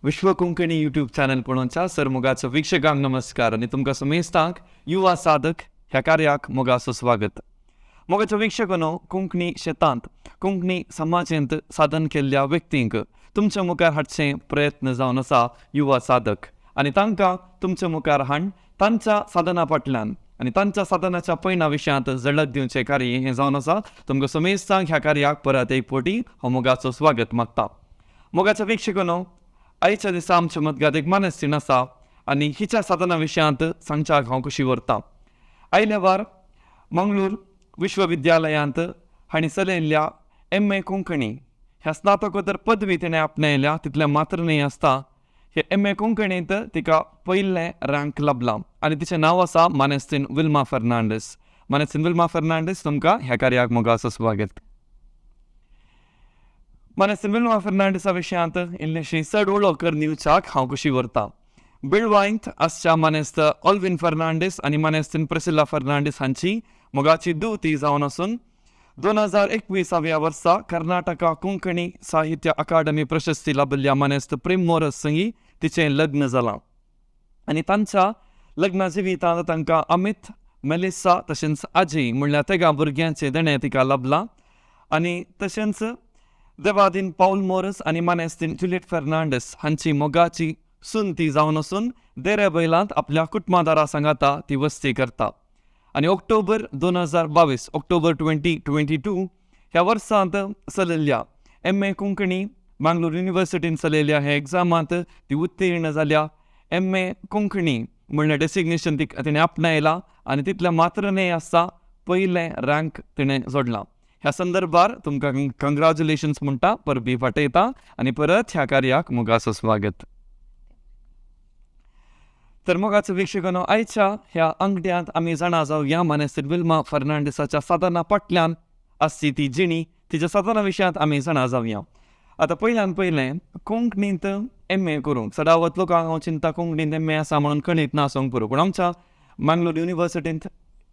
विश्व Konkani YouTube channel पळोवच्या sir मोगाचो वीक्षकांक नमस्कार आनी तुमकां समेस्तांक युवा साधक ह्या कार्याक मोगाचो स्वागत. मोगाचो वीक्षकांनो, कोंकणी शेतांत कोंकणी समाजेंत साधन केल्ल्या व्यक्तींक तुमच्या मुखार हाडचे प्रयत्न जावन आसा युवा साधक आनी तांकां तुमच्या मुखार हाड तांच्या साधना फाटल्यान आनी तांच्या साधनाच्या पयना विशयांत झलक दिवचें कार्य हें जावन आसा. तुमकां समेस्तांक ह्या कार्याक परत एक फावटी हांव मोगाचो स्वागत मागता. मोगाच्या वीक्षकांनो, आयच्या दिसा आमच्या मदगात एक मानसीण आसा आनी हिच्या साधना विशयांत सांगच्याक हांव खुशी व्हरता. आयल्या वार मंगळूर विश्वविद्यालयांत हांणी चलयल्ल्या एम.ए. कोंकणी ह्या स्नातकोत्तर पदवी तिणें आपणायल्या. तितलें मात्र न्हय आसता, हे एम.ए. कोंकणींत तिका पयलें रँक लाबलां आनी तिचें नांव आसा मानेस्तीन विल्मा फर्नांडीस. मानेस्तीन विल्मा फर्नांडीस, तुमकां ह्या कार्याक मोगाचो स्वागत. मानेस्तीन विल्मा फर्नांडीसा विशयांत इल्लीशी चड उलो करून दिवच्याक हांव खुशी व्हरता. बिळवांत आसच्या मानेस्त ऑल्विन फर्नांडीस आनी मानेस्तीन प्रिसिल्ला फर्नांडीस हांची मोगाची धूव ती जावन आसून 2021व्या वर्सा कर्नाटका कोंकणी साहित्य अकादमी प्रशस्ती लाभिल्ल्या मानेस्त प्रेम मोरस संगी तिचें लग्न जालां आनी तांच्या लग्ना जिवितांत तांकां अमित, मेलिसा तशेंच अजय म्हणल्यार तेगां भुरग्यांचें देणें तिका लाबलां आनी तशेंच देवादीन पावल मोरस आनी मानेस्तीन जुलियट फर्नांडीस हांची मोगाची सून ती जावन आसून देरेबैलांत आपल्या कुटुंबादारा सांगाता ती वस्ती करता. आनी ऑक्टोबर 2022, ऑक्टोबर 2022 ह्या वर्सांत चलयल्ल्या एम.ए. कोंकणी मांगलोर युनिवर्सिटीन चलयल्ल्या ह्या एग्जामांत ती उत्तीर्ण जाल्या. एम.ए. कोंकणी म्हणल्यार डेसिग्नेशन तिणें आपणायलां आनी तितलें मात्र न्हय आसता, पयलें रँक तिणें जोडलां. ह्या संदर्भार तुमकां कंग्रेच्युलेशन्स म्हणटा, परबी फाटयता आनी परत ह्या कार्याक मोगाचो स्वागत. तर मोगाचो वीक्षकांनो, आयच्या ह्या आंगड्यांत आमी जाणा जावया मानेस्त विल्मा फर्नांडीसाच्या साधना फाटल्यान आसची ती जिणी, तिच्या साधना विशयांत आमी जाणा जावया. आतां पयल्यान पयलें, कोंकणींत एम.ए. करूंक सदावत लोकांक हांव चिंता कोंकणींत एम.ए. आसा म्हणून कळीत ना आसूंक पुरो, पूण आमच्या मांगलोर युनिवर्सिटींत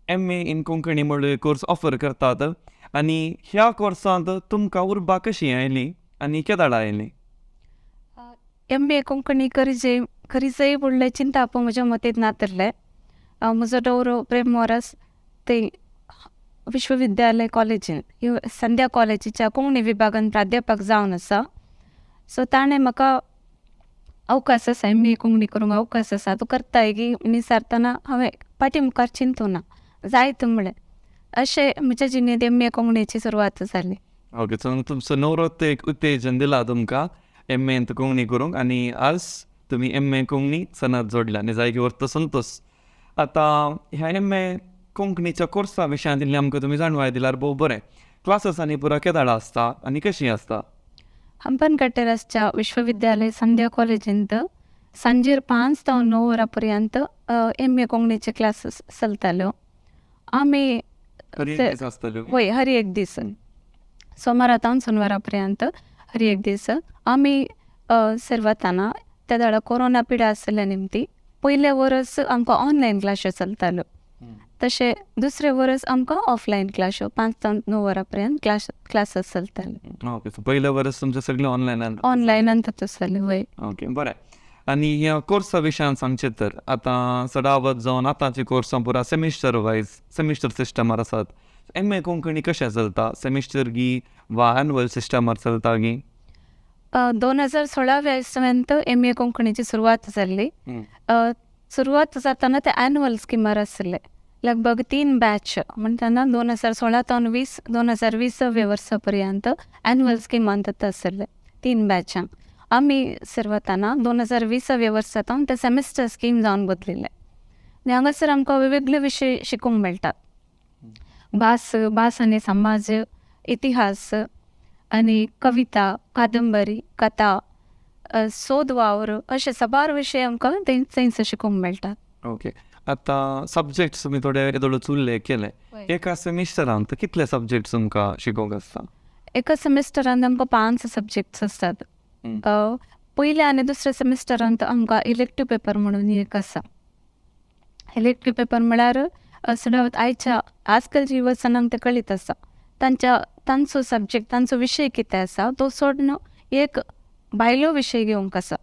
एम.ए. इन कोंकणी म्हणून कोर्स ऑफर करतात आनी ह्या कोर्सांत तुमकां उर्बा कशी आयली आनी केदाळा आयली? एम.ए. कोंकणी करीजय करीजय म्हणलें चिंताप म्हज्या मतींत नातिल्लें. म्हजो दवरो प्रेम मोरस ते विश्वविद्यालय कॉलेजीन संध्या कॉलेजीच्या कोंकणी विभागान प्राध्यापक जावन आसा. सो ताणें म्हाका अवकाश आसा, एम.ए. कोंकणी करूंक अवकाश आसा, तूं करताय गी विचारतना हांवें फाटीं मुखार चिंतूं ना, जायत म्हणलें. अशें म्हज्या जिणेंत एम.ए. कोंकणीची सुरवात जाली. ओके, सो तुमचो नवरो एक उत्तेजन दिलां तुमकां एम.एंत कोंकणी करूंक आनी आज तुमी एम.ए. कोंकणी सनद जोडल्या आनी जायकी वर्त संतोश. आतां ह्या एम.ए. कोंकणीच्या कोर्सा विशयांत इल्लें आमकां तुमी जाणवाय दिल्यार भोव बरें. क्लासीस आनी पुरा केदाळा आसता आनी कशीं आसता? हंपनकट्टेर आसच्या विश्वविद्यालय संध्या कॉलेजींत सांजेर 5 ते 9 वरां पर्यंत एम.ए. कोंकणीचे क्लासीस चलताल्यो. आमी हर एक दीस आसतल्यो? वय, हर एक दीस, सोमारा तावन सोनवारा पर्यंत हर एक दीस आमी सर्वताना. त्या वेळार कोरोना पिरियड आसलें निमती पयलें वर्स आमकां ऑनलायन क्लास्यो चलताल्यो, तशें दुसरें वर्स आमकां ऑफलायन क्लास्यो 5 ते 9 वरां पर्यंत क्लासीस चलताल्यो. ओके, सो पयलें वर्स तुमचें सगळें ऑनलायनान? ऑनलायनान जालें, वय. ओके, बरें. आनी ह्या कोर्सा विशयान सांगचें तर आतां सदावत जावन आतांची कोर्सां पुरा सेमिस्टर वायज सेमिस्टर सिस्टमार आसात. एम.ए. कोंकणी कशें चलता, सेमिस्टर गी वा एनुअल सिस्टमार चलता गी? 2016व्या इसवेंत एम.ए. कोंकणीची सुरवात जाल्ली. सुरवात जातना ते एनुअल स्किमार आसले, लगभग 3 बॅच म्हणटना 2016 तावन 20 2020व्या वर्सा पर्यंत एनुअल स्किमांत आसले 3 बॅचां. आमी सर्वताना 2020व्या वर्सा तावन ते सेमिस्टर स्कीम जावन बदलिल्लें आनी हांगासर आमकां वेगवेगळे विशय शिकूंक मेळटात. भास, भास आनी समाज, इतिहास आनी कविता, कादंबरी, कथा, सोद वावर अशे साबार विशय आमकां थंयसर शिकूंक मेळटात. ओके, आतां सब्जेक्ट्स तुमी थोडे येदोळूच उल्लेख केले, एका सेमिस्टरांत कितले सब्जेक्ट्स तुमकां शिकोवंक आसता? एका सेमिस्टरांत आमकां 5 सब्जेक्ट्स आसतात. पयल्या आनी दुसऱ्या सेमिस्टरांत आमकां इलेक्टीव पेपर म्हणून एक आसा. इलेक्टीव पेपर म्हळ्यार सदांच आयच्या आजकालच्या युवजनांक तें कळीत आसा, तांचो सब्जेक्ट, तांचो विशय कितें आसा तो सोडून एक भायलो विशय घेवंक आसा.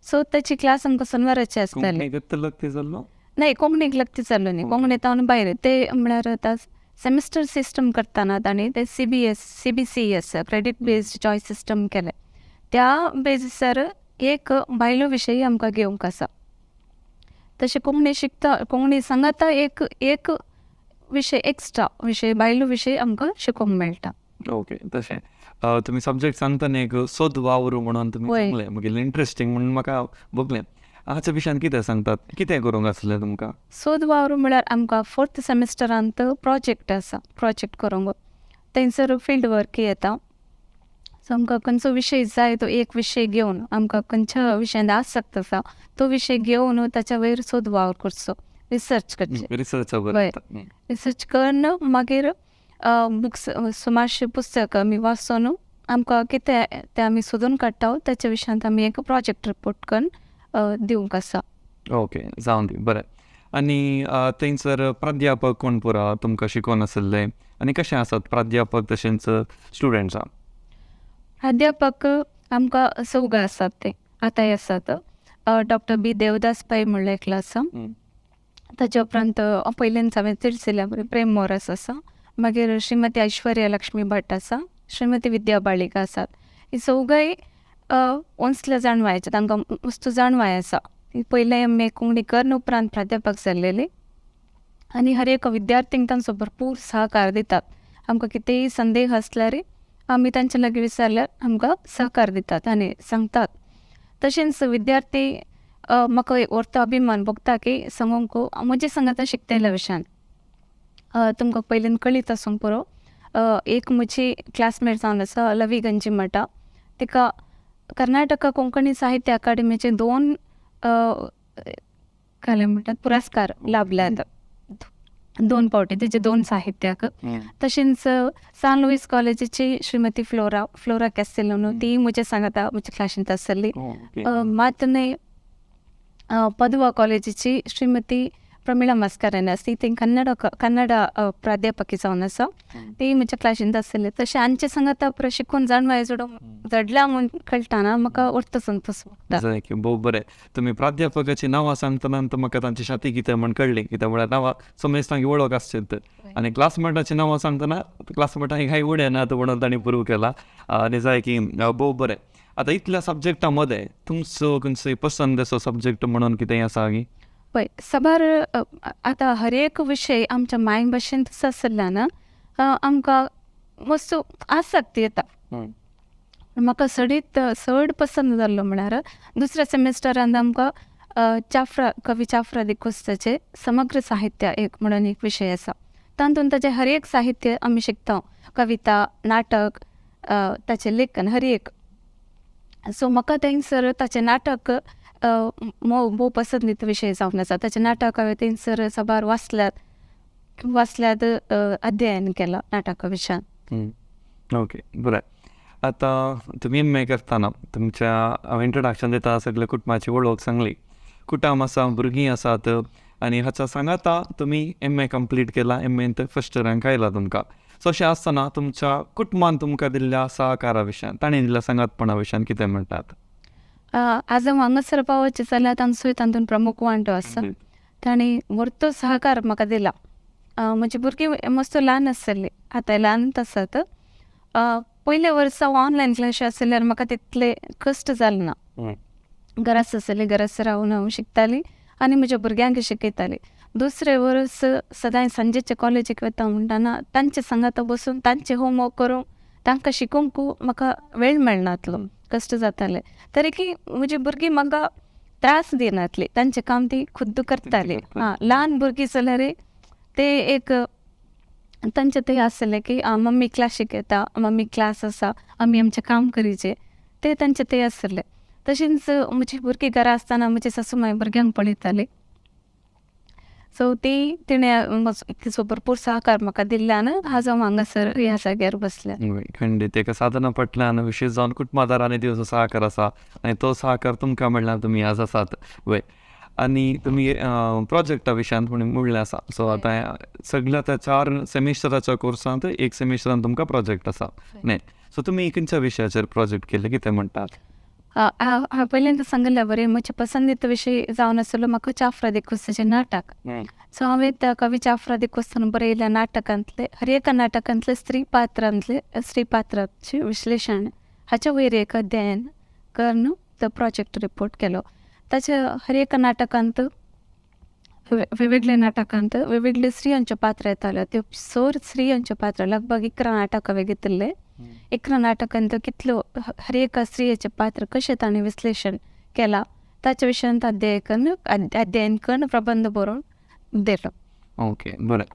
सो ताची क्लास आमकां सोनवाराची आसताली. कोंकणीक जाल्लो? नाही, कोंकणीक लग्ती जाल्लो न्ही, कोंकणी तावन भायर. ते म्हळ्यार आतां सेमिस्टर सिस्टम करतना तांणी ते CBCS credit based choice system केलें. त्या बेजीसार एक भायलो विशय आमकां घेवंक आसा. तशें कोंकणी शिकता, कोंकणी सांगाता एक एक विशय एक्स्ट्रा विशय भायलो विशय आमकां शिकोवंक मेळटा. ओके, तशें तुमी सब्जेक्ट सांगतना एक सोद वावर म्हणून तुमी सांगलें, मागीर इंट्रस्टींग म्हणून म्हाका भोगलें. हाच्या विशयान कितें सांगतात, कितें करूंक आसलें तुमकां? सोद वावर म्हळ्यार आमकां फोर्थ सेमिस्टरांत प्रोजेक्ट आसा, प्रोजेक्ट करूंक थंयसर फिल्ड वर्क येता. सो आमकां खंयचो विशय जाय तो एक विशय घेवन आमकां खंयच्या विशयांत आसक्त आसा तो विशय घेवन ताच्या वयर सोद वावर करचो, रिसर्च करचें. रिसर्च रिसर्च करून मागीर बुक्स सुमारशे पुस्तक आमी वाचून आमकां कितें तें आमी सोदून काडटा, ताच्या विशयांत आमी एक प्रोजेक्ट रिपोर्ट करून दिवंक आसा. ओके, जावन दी, बरें. आनी थंयसर प्राध्यापक कोण पुरा तुमकां शिकोवन आशिल्ले आनी कशें आसात प्राध्यापक तशेंच स्टुडंट्सां? प्राध्यापक आमकां चौगां आसात, ते आतांय आसात. डॉक्टर बी देवदास पै म्हणलें एकलो आसा, ताच्या उपरांत पयल्यान हांवें तिळसिल्या प्रेम मोरस आसा, मागीर श्रीमती ऐश्वर्या लक्ष्मी भट आसा, श्रीमती विद्या बाळिका आसात. ही चौगांय वंसल्या जाणवायचे, तांकां मस्त जाणवाय आसा. ती पयलें एम ए कोंकणी करून उपरांत प्राध्यापक जाल्लेली आनी हर एक विद्यार्थींक तांचो भरपूर सहकार दितात. आमकां कितेंय संदेह आसल्यार आमी तांचे लागीं विचारल्यार आमकां सहकार दितात आनी सांगतात. तशेंच विद्यार्थी म्हाका एक व्हडलो अभिमान भोगता की सांगूंक म्हजे सांगाता शिकतल्या विशयान तुमकां पयलीं कळीत आसूंक पुरो. एक म्हजी क्लासमेट जावन आसा लवी गंजी म्हणटा, तिका कर्नाटका कोंकणी साहित्य अकादेमीचे 2 काय म्हणटात पुरस्कार लाभल्यात, 2 फावटी तेजे 2 साहित्याक. तशेंच सान लुईस कॉलेजीची श्रीमती फ्लोरा फ्लोरा कॅस्टेलो ती म्हज्या सांगाता म्हज्या क्लासींत आसली. मात न्हय पदवा कॉलेजीची श्रीमती प्रमिळा मास्कारेन्हास ती थंय कन्नड कन्नड प्राध्यापकी जावन आसा, ती म्हज्या क्लासींत आसली. तशें आमचे सांगाता शिकून जाणवाय जडल्या म्हूण कळटाना म्हाका अर्थ संतोश भोगता. भोव बरें, तुमी प्राध्यापकाची नांवां सांगतना म्हाका तांची छाती कितें म्हण कळ्ळी, कित्याक म्हळ्यार नांवां समेस्तांक वळख आसचें. आनी क्लासमेटाची नांवां सांगतना क्लासमेटांक कांय उडे ना म्हणून तांणी प्रूव केला. आनी जाय की भोव बरें. आतां इतल्या सब्जेक्टा मदें तुमचो खंयचो पसंद असो सब्जेक्ट म्हणून कितेंय आसा की? पळय, साबार आतां हर एक विशय आमच्या मायभाशेंतच आशिल्ल्यान आमकां मस्त आसक्ती येता. म्हाका सडीत चड पसंद जाल्लो म्हळ्यार दुसऱ्या सेमिस्टरान आमकां चाफ्रा कवी चाफ्रा डिकोस्ताचें समग्र साहित्य एक म्हणून एक विशय आसा. तातूंत ताचें हर एक साहित्य आमी शिकता, कविता, नाटक, ताचें लेखन हर एक. सो म्हाका थंयसर ताचें नाटक भोव पसंदीत विशय जावन आसा. ताचें नाटक हांवें थंयसर साबार वाचल्यात वाचल्यात, अध्ययन केलां नाटका विशयान. ओके, बरें. आतां तुमी एम ए करतना तुमच्या हांव इंट्रोडक्शन दिता सगळे कुटुंबाची वळख सांगली, कुटुंब आसा, भुरगीं आसात आनी हाच्या सांगाता तुमी एम ए कंप्लीट केला, एम एंत फर्स्ट रँक आयला तुमकां. सो अशें आसतना तुमच्या कुटुंबान तुमकां दिल्ल्या सहकारा विशयान, तांणी दिल्ल्या सांगातपणा विशयान कितें म्हणटात? आज हांव हांगासर पावचे जाल्यार तांचोय तातूंत प्रमुख वांटो आसा. तांणी व्हडलो सहकार म्हाका दिला. म्हजी भुरगीं मस्त ल्हान आसली, आतां ल्हानच आसात. पयल्या वर्सा ऑनलायन क्लास आशिल्ल्यान म्हाका तितले कश्ट जाले ना. घराच आसली, घराच रावन हांव शिकताली आनी म्हज्या भुरग्यांक शिकयताली. दुसरें वर्स सदांय सांजेचे कॉलेजीक वता म्हणटना तांचे सांगाता बसून तांचे होमवर्क करूंक तांकां शिकोवंक म्हाका वेळ मेळनातलो, कश्ट जाताले. तरी की म्हजी भुरगीं म्हाका त्रास दिनातली, तांचें काम ती खुद्द करताली. आं, ल्हान भुरगीं जाल्यार ते एक तांचें तें आसलें की मम्मी क्लास शिकयता, मम्मी क्लास आसा, आमी आमचें काम करीचे, ते तांचें तें आसलें. तशेंच म्हजी भुरगीं घरा आसतना म्हजी सासू माय भुरग्यांक पळयताली. सो ती तिणें तिचो भरपूर सहकार म्हाका दिल्ल्यान आज हांव हांगासर ह्या जाग्यार बसल्या. खंडीत एका साधना फाटल्यान विशेश जावन कुटुंबादारांनी दिवचो सहकार आसा आनी तो सहकार तुमकां मेळ्ळ्यार तुमी आज आसात. वय, आनी तुमी प्रोजेक्टा विशयांत म्हणलें आसा. सो आतां सगळ्या त्या 4 सेमिस्टराच्या कोर्सांत एक सेमिस्टरान तुमकां प्रोजेक्ट आसा न्ही? सो तुमी खंयच्या विशयाचेर प्रोजेक्ट केले, कितें म्हणटात? पयल्यांदा सांगिल्ल्या बरें म्हजे पसंदीत विशय जावन आसलो म्हाका चाफ्रा डिकोस्ताचें नाटक. सो हांवें त्या कवी चाफ्रा डिकोस्तान बरयल्ल्या नाटकांतले हर एका नाटकांतले स्त्री पात्रांतले स्त्री पात्राचें विश्लेशण हाच्या वयर एक अध्ययन करून तो प्रोजेक्ट रिपोर्ट केलो. ताच्या हर एका नाटकांत वेगवेगळ्या नाटकांत वेगवेगळे स्त्रियांच्यो पात्र येताल्यो, त्यो सोर स्त्रियांच्यो पात्र लगभग 11 नाटक हांवें घेतिल्ले. 11 नाटकांत कितल्यो हर एका स्त्रियेचें पात्र कशें ताणें विश्लेशण केलां ताच्या विशयांत अध्ययन करून प्रबंध बरोवन दिलो. ओके, बरें.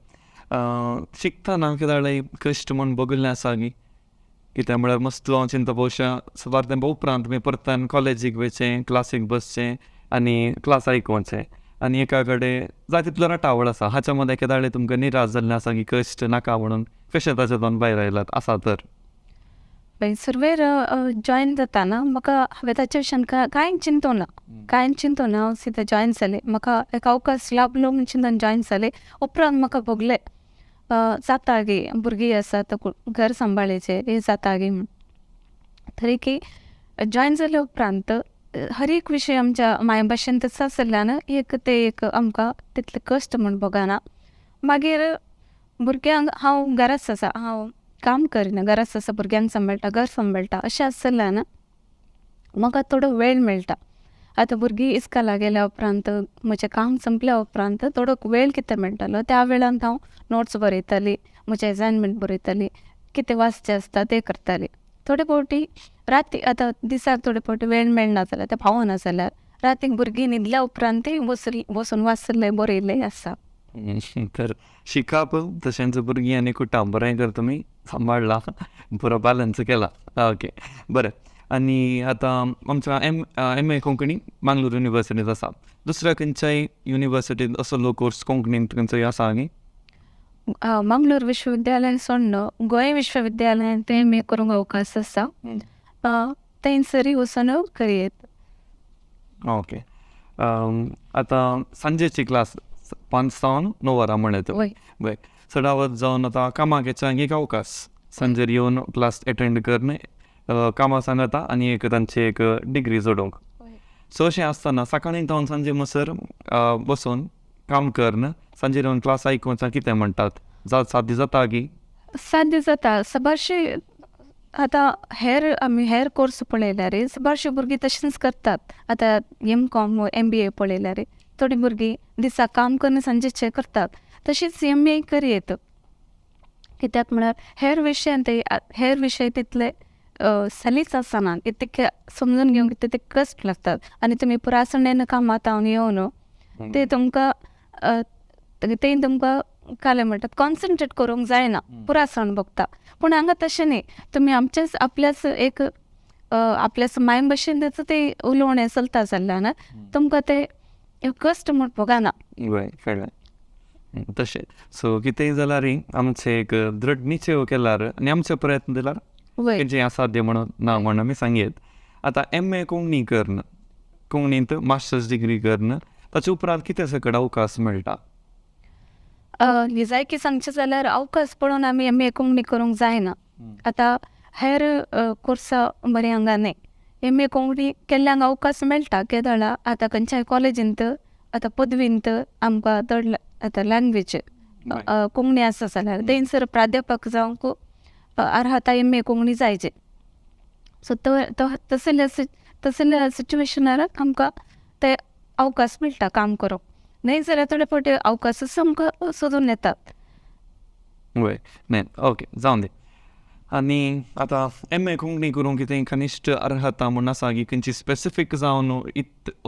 शिकतना केदाळाय कश्ट म्हूण भोगिल्लें आसा गी? कित्याक म्हळ्यार मस्त हांव चिंता भोवशा सुमार तेंपा उपरांत तुमी परतान कॉलेजीक वयचें, क्लासीक बसचें आनी क्लास आयकुचें आनी एका कडेन जाय तितलो राटावळ आसा, हाच्या मदें केदाळे तुमकां निराश जाल्लें आसा की कश्ट नाका म्हणून कशें ताच्यातून भायर आयलात आसा तर? सुरवेर जॉयन जाताना म्हाका हांवें ताच्या विशयान कांय चिंतूं ना, कांय चिंतूं ना, हांव सिधा जॉयन जालें. म्हाका एक अवकाश लाभलो म्हूण चिंतून जॉयन जालें. उपरांत म्हाका भोगलें जाता गे, भुरगीं आसा घर सांबाळचें हें जाता गे म्हूण. तरी की जॉयन जाल्या उपरांत हर एक विशय आमच्या मायभाशेंतच आशिल्ल्यान एक ते एक आमकां तितले कश्ट म्हूण भोगना. मागीर भुरग्यांक हांव घराच आसा, हांव काम करिना, घराच आसा, भुरग्यांक सांबाळटा, घर सांबाळटा अशें आशिल्ल्यान म्हाका थोडो वेळ मेळटा. आतां भुरगीं इस्कोला गेल्या उपरांत म्हजें काम संपल्या उपरांत थोडो वेळ कितें मेळटालो त्या वेळांत हांव नोट्स बरयताली, म्हजें असायनमेंट बरयताली, कितें वाचचें आसता तें करताली. थोडे फावटी राती आतां दिसाक थोडे फावटी वेळ मेळना जाल्यार तें पावना जाल्यार रातीक भुरगीं न्हिदल्या उपरांतय बसून वाचिल्लें बरयल्लें आसा. तर शिकप तशेंच भुरगीं आनी कुटुंब बरें तर तुमी सांबाळ्ळां, पुरो बॅलन्स केला. ओके, बरें. आनी आतां आमच्या एम ए कोंकणी मंगलोर युनिवर्सिटींत आसा, दुसऱ्या खंयच्याय युनिवर्सिटींत असलो कोर्स कोंकणींत खंयचोय आसा न्ही? मंगलोर विश्वविद्यालय सोडून गोंय विश्वविद्यालयांत एम ए करूंक अवकाश आसा, थंयसरूय वचून करयेत. ओके, आतां सांजेची क्लास 5 सावन 9 वरां म्हणलें तुवें? वय. चडावत जावन आतां कामाक येच्या एक अवकाश सांजेर येवन क्लास एटेंड करून कामां सांगता आनी एक तांची एक डिग्री जोडूंक. सो अशें आसतना सकाळीं जावन सांजे म्हणसर बसून काम करून सांजेर येवन क्लास आयकुचा कितें म्हणटात, साध्य जाता की? साध्य जाता. सबारशी आतां हेर आमी हेर कोर्स पळयल्यार सबारशी भुरगीं तशेंच करतात. आतां एम कॉम MBA पळयल्यार थोडीं भुरगीं दिसा काम करून सांजेचें करतात, तशीच MA करयेत. कित्याक म्हळ्यार हेर विशयांत हेर विशय तितले सलीस आसना, तितके समजून घेवंक तितके कश्ट लागतात आनी तुमी पुरासणेन कामांत येवन ते तुमकां ते तुमकां काले म्हणटात कॉन्सन्ट्रेट करूंक जायना, पुरासण भोगता. पूण हांगा तशें न्ही, तुमी आमच्याच आपल्याच एक आपल्याच मायभाशेन ते उलोवणें चलता जाल्ल्यान तुमकां ते कश्ट म्हूण भोगना. वय, कळ्ळें. तशें सो कितेंय जाल्यार आमचें एक दृढ निश्चय केल्यार आनी आमचे प्रयत्न दिल्यार खंयचें असाध्य म्हणून ना म्हूण आमी सांगयेत. आतां MA Konkani करून कोंकणींत मास्टर्स डिग्री करून ताचे उपरांत कितें सकट अवकाश मेळटा? निजायकी सांगचें जाल्यार अवकाश पळोवन आमी MA Konkani करूंक जायना. आतां हेर कोर्सा बरें हांगा न्हय, MA Konkani केल्ल्यांक अवकाश मेळटा केदळा आतां खंयच्याय कॉलेजींत आतां पदवींत आमकां थर्ड आतां लँग्वेज कोंकणी आसा जाल्यार थंयसर प्राध्यापक जावंक अर्हता MA Konkani जायचे. सो तसल्या तसल्या सिच्युएशनार आमकां ते अवकाश मेळटा काम करूंक, न्हय जाल्यार थोडे फावटी अवकाशूच आमकां सोदून येतात. वय, न्हय, ओके, जावं दी. आनी आतां MA Konkani करूंक कितें कनिश्ठ अर्हता म्हूण आसा की खंयची स्पेसिफीक जावन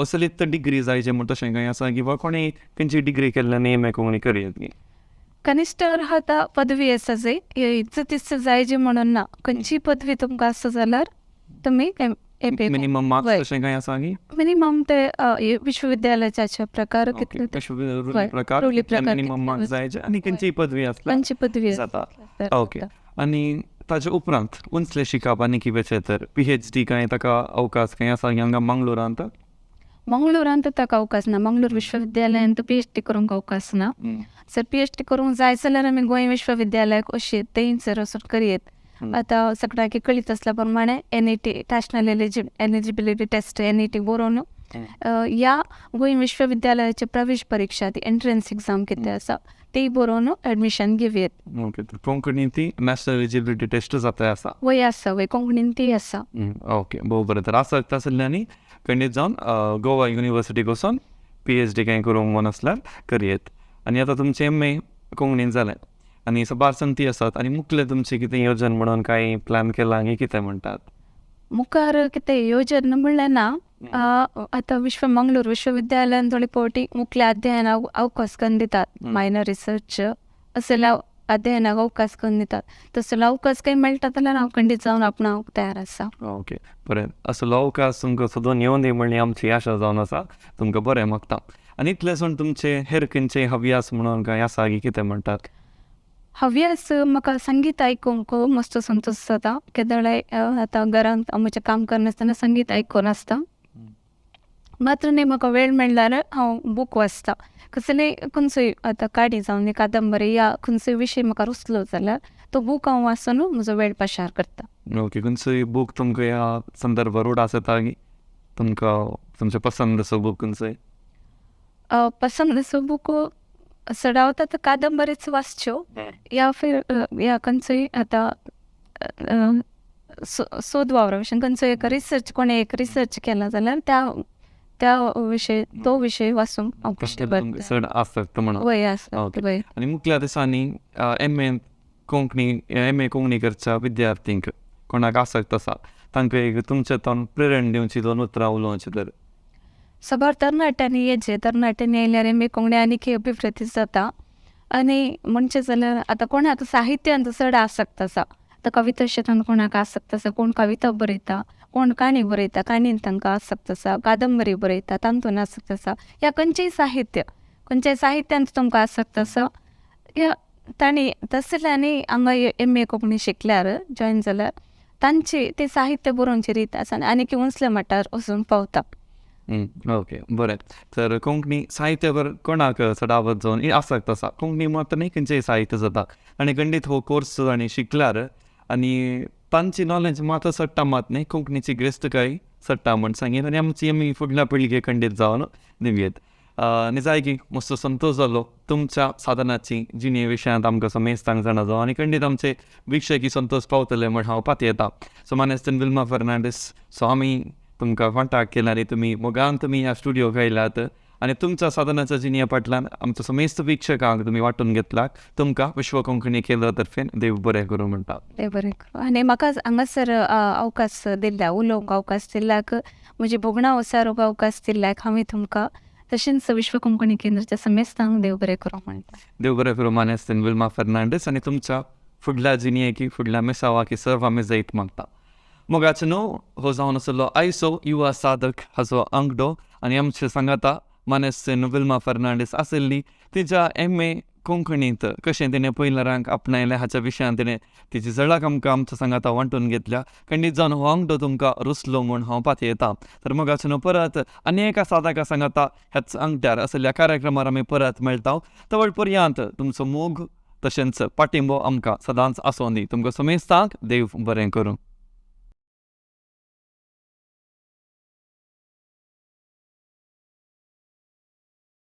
असलीच डिग्री जायचे म्हूण तशें कांय आसा की वा कोणें खंयची डिग्री केल्ल्यान MA Konkani करयेत न्ही? कनिश्ठ अर्हता पदवी आसा जी इतलीच जायची म्हणून ना, खंयची पदवी तुमकां आसा जाल्यार तुमी मिनिमम मार्क्स तशें कांय आसा की? मिनिमम ते विश्वविद्यालयाचे प्रकार कितले प्रकार मिनिमम मार्क्स जायचे आनी खंयची पदवी आसल्यार खंयची पदवी जाता. ओके, आनी ताचे उपरांत उंचलें शिकप आनी कितें तर PhD कांय ताका अवकाश कांय आसा हांगा मंगलोरांत? मंगलोरांत ताका अवकाश ना, मंगलोर विश्वविद्यालयांत PhD करूंक अवकाश ना. सर PhD करूंक जाय जाल्यार आमी गोंय विश्वविद्यालयाक अशें थंयसर वचून करयेत. आतां सगळ्यांक कळीत आसल्या प्रमाणे NET national eligibility test NET बरोवन ह्या गोंय विश्वविद्यालयाची प्रवेश परीक्षा ती एंट्रन्स एग्जाम कितें आसा ती बरोवन एडमिशन घेवयेत. ओके, तर कोंकणी ती नॅशनल एलिजिबिलिटी टेस्ट जाता आसा. वय आसा, वय कोंकणीन ती आसा. ओके, भोव बरें. तर आसक्त आसल्ल्यांनी खंडीत जावन गोवा युनिवर्सिटीक वचोन PhD कांय करूंक मन आसल्यार करयेत. आनी आतां तुमचें MA कोंकणीन जालें आनी साबार संती आसात आनी मुखलें तुमचें कितें योजन म्हणून कांय प्लॅन केलां की कितें म्हणटात? मुखार कितें योजन म्हणलें ना. आतां मंगळूर विश्वविद्यालयान थोडे फावटी मुखल्या अध्ययनाक अवकाश करून दितात, मायनर रिसर्च असल्या अध्ययनाक अवकाश करून दितात. तसलो अवकाश काही मेळटा जाल्यार हांव खंडीत जावन आपणाक तयार आसा. ओके, बरें. असलो अवकाश तुमकां सोदून येवन दी म्हणली आमची आशा जावन आसा. तुमकां बरें मागता. आनी इतलें सोडून तुमचे हेर खंयचे हव्यास म्हणून कांय आसा की कितें म्हणटात? हव्यास म्हाका संगीत आयकूंक मस्त संतोश जाता. केदोळाय आतां घरांत म्हजें काम करनासतना संगीत आयकून आसता. मात्र न्ही म्हाका वेळ मेळ्ळ्यार हांव बूक वाचता. कसलेय खंयचोय आतां काणी जावं कादंबरी या खंयचोय विशय म्हाका रुचलो जाल्यार तो बूक हांव वाचून म्हजो वेळ पाशार करता. ओके, खंयचोय बूक तुमकां ह्या संदर्भार उडास येता की तुमकां तुमचें पसंद असो बूक खंयचोय? पसंद असो बूक चडावत आतां कादंबरीच वाचच्यो या फिर या खंयचोय आतां सोद वावरा भशेन खंयचोय एक रिसर्च कोणें एक रिसर्च केला जाल्यार त्या विशय तो विशय वाचूंक हांव बेश्टें बरें चड आसक्त म्हणून. वय आसा. वय. आनी मुखल्या दिसांनी MA Konkani करच्या विद्यार्थींक कोणाक आसक्त आसा तांकां एक तुमच्या तोंड प्रेरण दिवची दोन उतरां उलोवची तर. साबार तरणाट्यांनी येचे, तरणाट्यांनी आयल्यार MA Konkani आनीक अभिवृद्धी जाता. आनी म्हणचें जाल्यार आतां कोणाक साहित्यांत चड आसक्त आसा, आतां कविता क्षेत्रांत कोणाक आसक्त आसा, कोण कविता बरयता, कोण काणी बरयता, काणयेन तांकां आसक्त आसा, कादंबरी बरयता तातूंत आसक्त आसा, ह्या खंयचेय साहित्य खंयच्याय साहित्यांत तुमकां आसक्त आसा ह्या तांणी तसल्यांनी हांगा MA Konkani शिकल्यार जॉयन जाल्यार तांची ते साहित्य बरोवची रीत आसा आनी उंचल्या मट्टार वचूंक पावता. ओके, बरें. तर कोंकणी साहित्यावर कोणाक चडावत जावन आसक्त आसा, कोंकणी मात्र न्ही खंयचेय साहित्य जाता आनी खंडीत हो कोर्स आनी शिकल्यार आनी तांची नॉलेज मात्र चडटा मात न्ही कोंकणीची ग्रेस्तकाय चडटा म्हण सांगीत आनी आमची आमी फुडल्या पिळगे खंडीत जावन दिवयेत. निजायकी मस्त संतोश जालो तुमच्या साधनाची जिणे विशयांत आमकां समेस्तांक जाणा जावं आनी खंडीत आमचे वीक्षकी संतोश पावतले म्हण हांव पातयेता. सो मानेस्त विल्मा फर्नांडीस, सो आमी तुमकां कॉन्टॅक्ट केला आनी तुमी मोगान तुमी ह्या स्टुडियोक आयल्यात आनी तुमच्या साधनाच्या जिणये फाटल्यान आमच्या समेस्त वीक्षकांक तुमी वांटून घेतला. तुमकां विश्व कोंकणी केंद्रा तर्फेन देव बरें करूं म्हणटा. देव बरें करूं. आनी म्हाका हांगासर अवकाश दिल्ल्या, उलोवंक अवकाश दिल्ल्याक, म्हजी भोगणां वसारूंक अवकाश दिल्ल्याक हांवें तुमकां तशेंच विश्व कोंकणी केंद्राच्या समेस्तांक देव बरें करूं म्हणटा. देव बरें करूं मानेस्त विल्मा फर्नांडीस आनी तुमच्या फुडल्या जिणयेकी फुडल्या मिसावाकी सर्व आमी जैत मागता. मोगाचो न्हू हो जावन आसलो आयचो युवा साधक हाचो आंकडो आनी आमचे सांगाता मानेस्त विल्मा फर्नांडीस आशिल्ली. तिच्या MA कोंकणींत कशें तिणें पयल्या रांक आपणायलें हाच्या विशयान तिणें तिची झळक आमकां आमच्या सांगाता वांटून घेतल्या. खंडीत जावन हो आंकडो तुमकां रुचलो म्हूण हांव पातयेता. तर मोगाचो न्हू परत आनी एका साधका सांगाता ह्याच आंकड्यार असल्या कार्यक्रमार आमी परत मेळटा. तवळ पर्यंत तुमचो मोग तशेंच पाठिंबो आमकां सदांच आसूं दी. तुमकां समेस्तांक देव बरें करूं.